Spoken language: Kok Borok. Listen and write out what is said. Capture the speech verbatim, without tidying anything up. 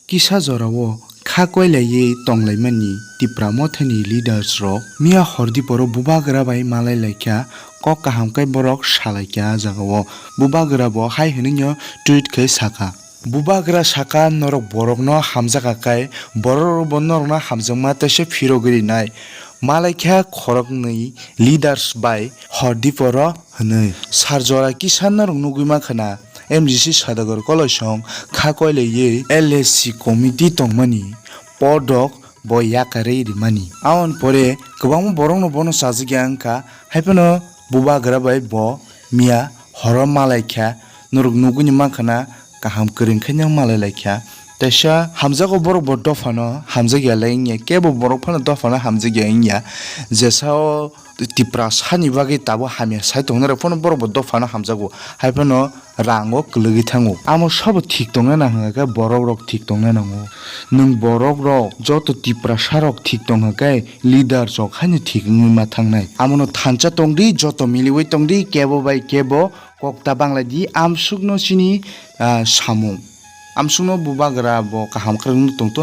Kisa jorao kha koilaiwi tonglaimani Tipra Mothani leaders rok miya hor diporo bubagra bai malai laikha, kok kaham khe borok salaikha a jagao. Bubagra bo hai hwnwino tweet khe sakha, bubagra sakha, "Norok borokno hamjakha khe borok bo norokno hamjakma teisa phirogwi rinai." Malaikha khoroknwi leaders bai hor diporo hwnwi. Sar jora kisa norok nugwi mankha na, M D C Sadagar Koloisong kha koilaiwi L A C committee tongmani podok bo yakarwi rimani. Aboni pore kwbangma borokno bono chajak ya wngkha, haiphano bubagra bai bo miya horo malaikha, norok nugwini mankha na kaham kwrwng khe no malai laikha. Teisa hamjago borok bo dophano hamjak ya lai wngya, kebo borok phano dophano hamjak ya wngya. Jesa o Tiprasa ni bagwi tabuk hamya sai tongnai rok phano borok bo dophano hamjago, hai phano rango kwlwgwi thango. Amo sabo thik tongnai nang hwnkha khe borok rok thik tongnai nango. Nwng borok rok joto Tiprasa rok thik tong hwnkha khe leader rok haino thik wngwi ma thangnai. Amono thansa tongdi, joto miliwi tongdi, kebo bai kebo kok ta banglaidi, amsukno chini, ah, samung. Amsukno bubagra bo kaham kwrwngno tongthu.